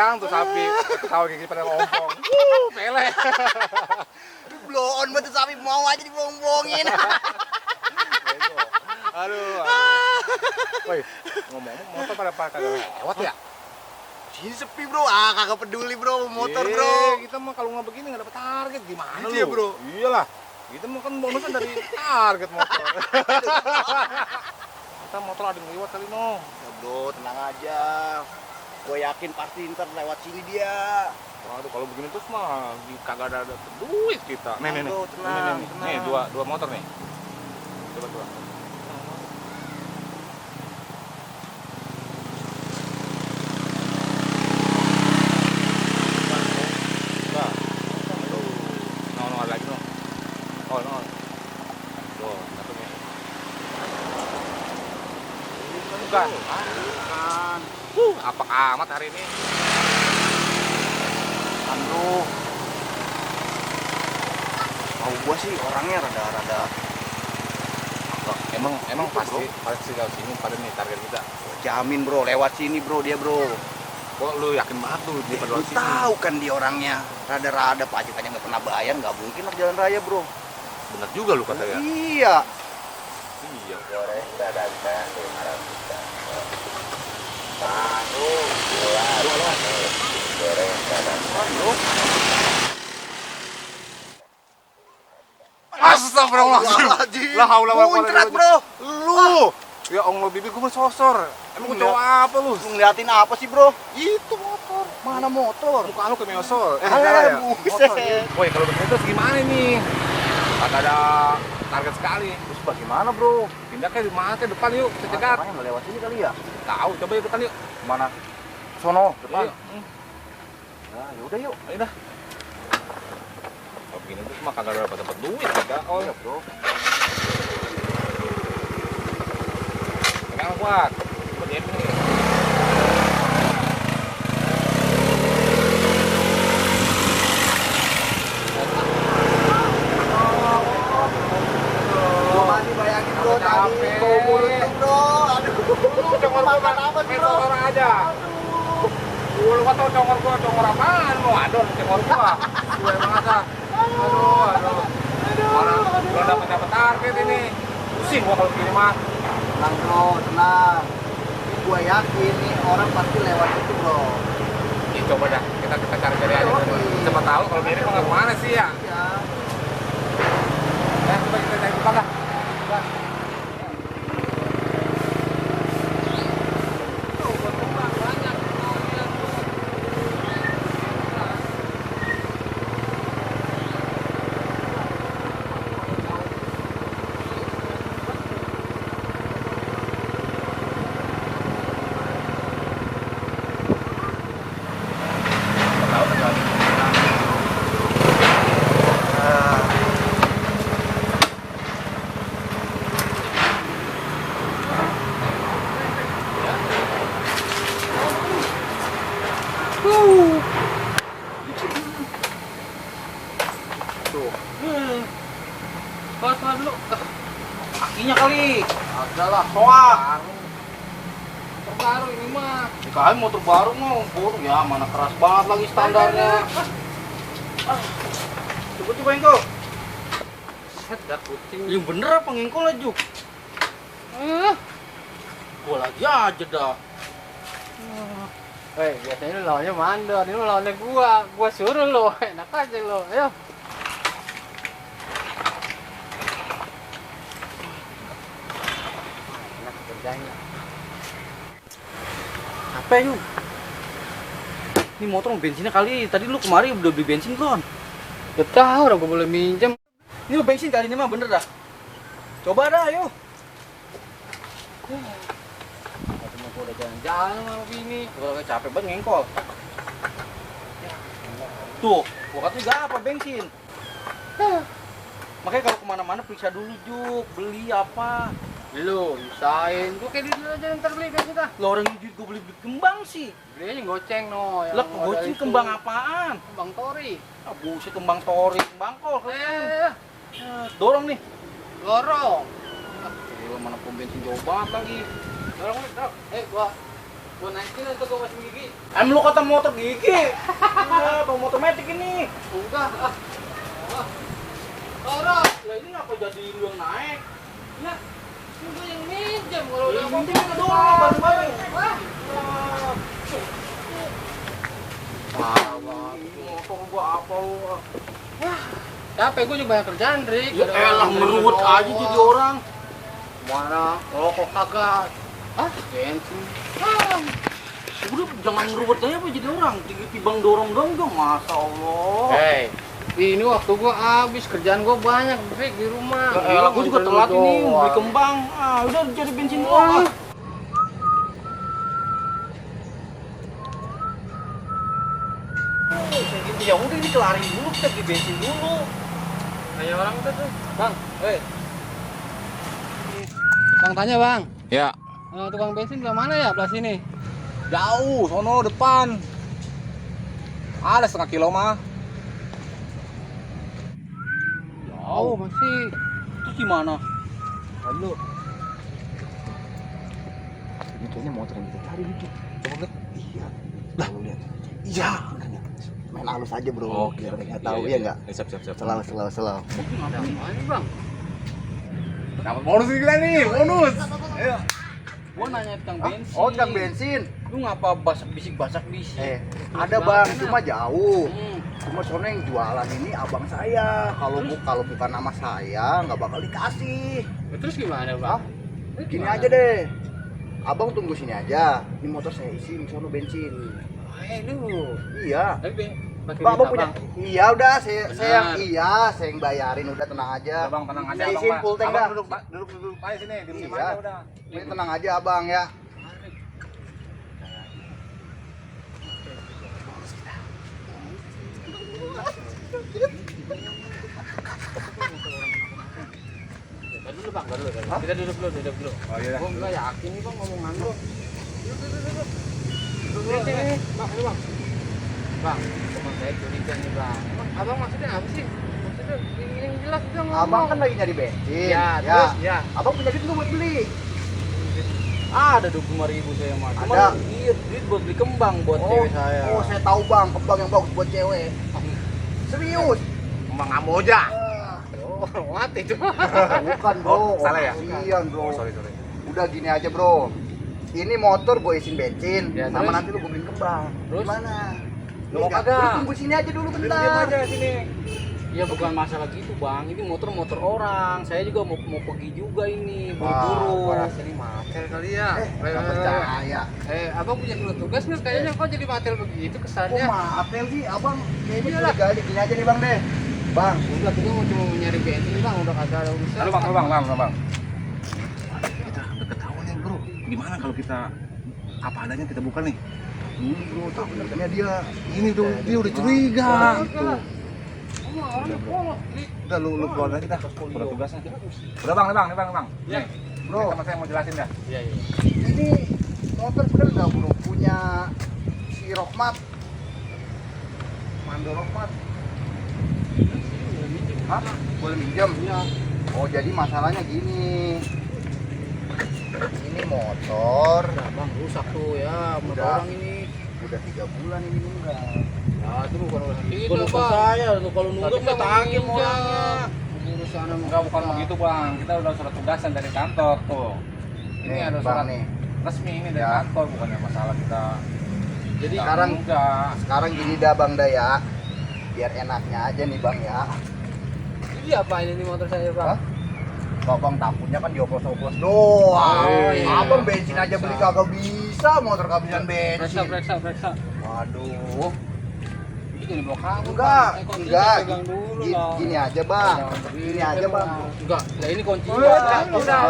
hilang tuh sapi. Tahu gigi pada ngompong. Pele. Blow on banget sapi mau aja dibohong-bohongin. Aduh. Woi, ngomong-ngomong motor pada kagak lewat ya? Sini sepi bro, kagak peduli bro motor Iya, bro. kita mah kalau nggak begini nggak dapet target gimana Gitu lu? ya, bro? Iyalah, kita mah kan bonusnya dari target motor. Kita motor ada yang lewat kali no. Ya bro, tenang aja. Gue yakin pasti ntar lewat sini dia. Waduh, kalau begini terus mah kagak ada duit kita. Nih, Bro, tenang, tenang. nih dua motor nih. Coba. No, lagi no. Oh, no. Tuh, satu nih. Bukan. Bukan. Apa amat hari ini? Aduh. Tahu gua sih orangnya rada-rada. Emang pasti lewat sini pada nih target kita. Jamin bro, lewat sini bro dia bro. Kok lu yakin banget tuh dia pada Lu lewat sini? tahu kan dia orangnya rada-rada pajak aja nggak pernah bayar, nggak mungkin lah jalan raya bro. Bener juga lu kata ya. Iya. Iya. Astagfirullahaladzim. Lah haula wala quwata illa Muncrat bro. Lu. Ya Allah bibi gua bersosor. Emang gua cowok apa lu? Lu ngeliatin apa sih bro? Itu motor. Mana motor? Muka lu kayak meosol. Alah, ya. buset. Motor, iya. Woi, kalau begini terus gimana nih? Kagak ada target sekali. Terus bagaimana bro? Pindah ke mana ke depan yuk, kita cegat. Orangnya nggak lewat sini kali ya? Tahu, coba yuk depan yuk. Mana? Sono depan. Yuk. Nah, yaudah yuk. Ayo dah. Kalau begini terus mah kagak ada dapat duit kita. Oh, Iya bro. pegang kuat. Coba dia nih. Gua masih bayangin bro tadi. Capek. Bau mulut tuh, bro. Aduh. Congor Makan apa sih bro? Congor aja. Lu kata congor gua, congor apaan? Mau adon congor gua. Gue masa. Aduh. Orang belum dapat target ini. Pusing gua kalau gini mah. Tenang bro, tenang. Ini gua yakin nih orang pasti lewat itu bro. Ya coba dah, kita cari-cari aja. Coba tahu kalau gini mah kemana sih ya? Ya. Ya, coba kita cari depan dah. Tuh. Pas dulu. Kakinya kali. Adalah soak. Motor baru ini mah. Dikain motor baru mau baru ya mana keras banget lagi standarnya. Coba engkau. Set dah kucing. Yang bener apa ngengkol aja? Gua lagi aja dah. Hei, biasanya lu lawannya mandor, ini lu lawannya gua suruh lu, enak aja lu, ayo. Enak kerjanya. Apa yuk? Ini motor bensinnya kali, tadi lu kemarin udah beli bensin belum? Gak tahu orang gua boleh minjem. Ini lu bensin kali ini mah bener dah. Coba dah yuk. Cuma gua udah jalan-jalan sama bini. Gua lagi capek banget ngengkol. Tuh, gua kata juga apa bensin. Makanya kalau kemana-mana periksa dulu Juk, beli apa. Lu, usahain. Gua kayak dulu aja ntar beli bensin dah. Lah orang duit gua beli kembang sih. Belinya goceng no. Lah goceng kembang apaan? Kembang tori. Ah buset kembang tori, kembang kol. Dorong nih. Lorong. Gila mana pom bensin jauh banget lagi. Dorong, dorong. Gua. Gua naikin atau gua masih gigi? Lu kata motor gigi. Nah, kalau motor metik ini. Udah. Orang, lah ini ngapa jadi lu yang naik? Ya, gua yang minjem kalau udah Yang penting kita doang, bareng-bareng. Motor gua apa lu? Capek gua juga banyak kerjaan, Rik. Ya elah meruwet aja jadi orang. Mana rokok kagak. Bensin. Udah jangan meruwet aja apa jadi orang. Timbang dorong dong, masa Allah. Hey, ini waktu gua habis, kerjaan gua banyak, Rik, di rumah. Ya elah gua juga telat ini beli kembang. Ah, udah jadi bensin doang. Gitu ya udah ini kelarin dulu, kita beli bensin dulu. Kayak orang udah tuh. Bang, Bang tanya, Bang. Ya, Tukang bensin belah mana ya? Belah sini. jauh, sono depan. Ada setengah kilo mah. Oh, masih. Terus gimana? Lalu. Ini kayaknya motor yang kita cari gitu. Coba lihat. Iya. Lah, lu lihat. Iya. Main halus aja, Bro. Biar mereka tahu ya enggak? Siap. Selau. Ada mana, Bang? Dapat bonus nih kita nih, bonus. Ayo. Gua nanya tukang bensin. Oh, tukang bensin. Lu ngapa basak bisik? Ada Bang, cuma jauh. Hmm. Cuma soalnya yang jualan ini abang saya. Kalau bukan nama saya, nggak bakal dikasih. Terus gimana, Bang? Gini aja deh. Abang tunggu sini aja. Ini motor saya isi, sono bensin. Lu. Iya. Pakai Bang, duit abang punya. Abang. Iya udah, saya Benar. saya yang bayarin, udah tenang aja. Abang tenang aja, Saya Abang. isiin Pak. full tank Abang dah. duduk aja sini, diem Iya. aja udah. Ini tenang aja abang ya. Tadi dulu, Bang, dulu. Kita duduk dulu. Oh iya. Gua enggak yakin nih, Bang, ngomongan lu. Duduk. Bang, ini, Bang. Bang, teman saya curiga nih, Bang. Emang Abang maksudnya apa sih? Maksudnya yang jelas dong ngomong. Abang kan lagi nyari bensin. Ya, terus ya. Abang punya duit nggak buat beli? Ada 25.000 saya mah. Cuma Ada. iya duit buat beli kembang buat cewek saya. Oh, saya tahu bang, kembang yang bagus buat cewek. Serius? Kembang Kamboja. Oh, mati tuh. Bukan bro. Oh, salah ya? Kasian bro. Oh, sorry. Udah gini aja bro. Ini motor gue isiin bensin, Ya, sama terus? nanti lu gue beliin kembang. Terus? Gimana? Lu Enggak, kagak? lu tunggu sini aja dulu bentar. Diem aja sini. Ya bukan masalah gitu bang, ini motor orang. Saya juga mau pergi juga ini, buru-buru. Gua rasa ini matel kali ya. Nggak percaya. Abang punya surat tugas nggak? Kayaknya kok jadi matel begitu Oh kesannya. maaf ya sih, abang kayaknya Iyalah. curiga aja. Gini aja nih bang deh. Bang, Udah, kita mau cuma nyari bensin, Bang. Udah kagak ada urusan. Lalu bang. kita ketahuan nih bro. Gimana kalau kita apa adanya kita buka nih? Dulu bro, takutnya dia Ini tuh dia udah curiga. Gitu. Udah lu keluar aja dah. Udah tugasnya. Udah bang. Ya. Nih, Bro. sama saya mau jelasin dah. Iya. Ini motor bener nggak bro punya si Rohmat? Mando Rohmat. Hah? Boleh minjem? Iya. Oh jadi masalahnya gini. Ini motor Bang, rusak tuh ya, motor Udah. orang ini. udah 3 bulan ini nunggak. Ya, itu bukan urusan kita, Bukan Bang. saya, tuh kalau nunggak Kita mah tagih mau orangnya. urusan sama Enggak bukan begitu bang. Kita udah surat tugasan dari kantor tuh. Ini Nih, ada Bang, surat nih. resmi ini dari Ya. kantor, bukannya masalah kita. Jadi Nggak sekarang enggak. sekarang gini dah Bang Daya. Biar enaknya aja nih Bang ya. Ini apa ini motor saya, Bang? Hah? Abang tampungnya kan dioplos-oplos doang. Oh, iya. Abang bensin aja beli kagak bisa, motor kehabisan bensin. Periksa. Waduh. Itu jangan bawa kabur, Enggak, Bang. Kunci enggak. pegang dulu, Gini, Bang. gini aja Bang. Gini aja Bang. Enggak, lah ini kuncinya. Udah,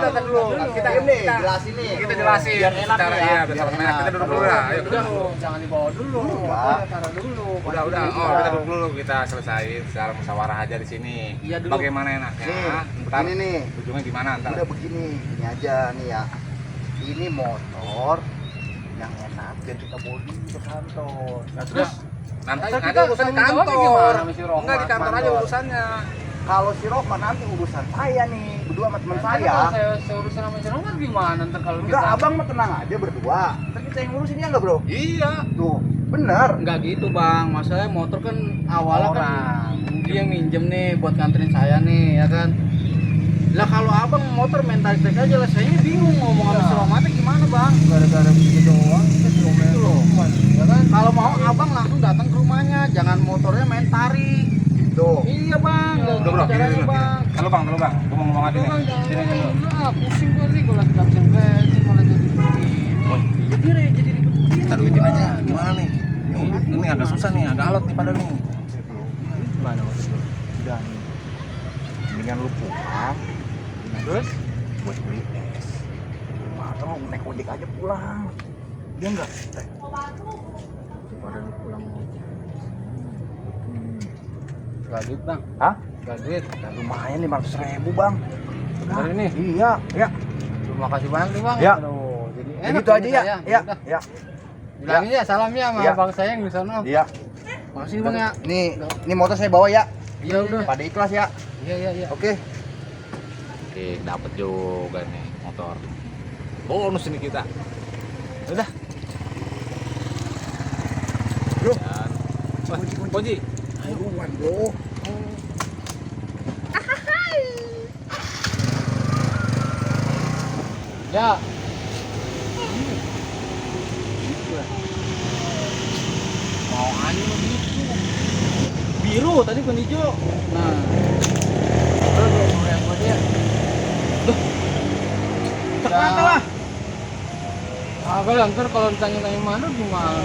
tar dulu. Kita ini jelasin nih. Kita jelasin. Biar enak Cara, ya. iya, Biar biar enak. enak. Kita duduk dulu lah. Ayo. Udah, jangan dibawa dulu. Enggak. Taruh dulu. Udah. Oh, Iya. kita duduk dulu. Kita selesaiin secara musyawarah aja di sini. Iya, dulu. Bagaimana enaknya? Nih, Ntar ini nih. ujungnya gimana ntar? Udah begini, gini aja nih ya. Ini motor yang enak biar kita bawa dulu ke kantor. Nah, terus nanti Ntar ada kita urusan di tanggung jawabnya kantor. gimana sama si Rohmat? Enggak di kantor aja Mandor. urusannya. Kalau si Rohman nanti urusan saya nih, berdua sama teman Nanti saya. kalau saya seurusan sama si Roman gimana ntar kalau Enggak, kita abang mah tenang aja berdua. Ntar kita yang ngurusin ya enggak bro? Iya. Tuh, bener. Enggak gitu bang, masalahnya motor kan awalnya kan Orang. dia minjem nih buat nganterin saya nih ya kan. Lah kalau abang motor main tarik aja lah, saya ini bingung ngomong sama si Romannya gimana bang. gara-gara begitu doang kita diomelin Gitu loh. Roman, ya kan? Kalau mau abang langsung datang ke rumahnya, jangan motornya main tarik. Gitu. Iya bang, Iya, nggak Udah bro, gitu caranya gini, bang. Halo bang, gua mau ngomong aja nih. Bang, Sini, sini. jangan pusing gua nih kalau lagi ngabisin bensin malah jadi begini. Jadi ribet. Kita duitin aja. Gimana nih? Ini agak susah nih, agak alot nih pada nih. Gimana maksudnya? Udah nih. Mendingan lu pulang Terus? buat beli es. Atau naik ojek aja pulang. Iya enggak? Pada lu pulang. Gak duit bang? Hah? Gak duit? Nah, lumayan 500.000 bang. Hari ini? Iya, ya. Terima kasih banyak nih bang. Ya. Aduh, jadi Ya enak gitu aja ini ya. saya. Ya, Udah. ya. Bilangin ya salamnya sama Ya. bang saya yang di sana. Iya. Makasih bang ya. Nih motor saya bawa ya. Iya udah. Pada ikhlas ya. Iya. Oke. Oke, dapet juga nih motor. Bonus ini kita. Udah. Bro. Kunci. Buruan bro. Ya. Mau aja begitu. Biru tadi bukan hijau. Nah, Terus mau yang buat dia. ternyata lah. Agak lah, ntar kalau ditanya-tanya mana gimana?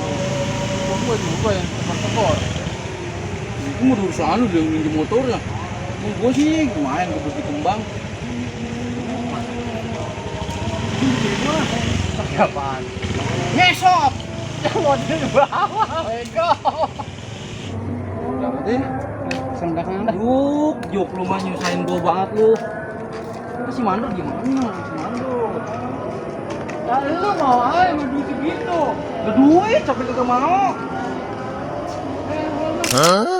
Gua juga yang tekor-tekor. Itu mau urusan lu dia minjem motornya. Mau gue sih main ke bus di Kembang. Apaan? Ngesot. Yang mau di bawah, bego. Jangan deh. Sendakan dah. Yuk, Jok lu mah nyusahin gua banget lu. Si Mandor gimana? Si Mandor. Ya lu mau aja sama duit segitu. Ada duit, tapi kagak mau. Hah?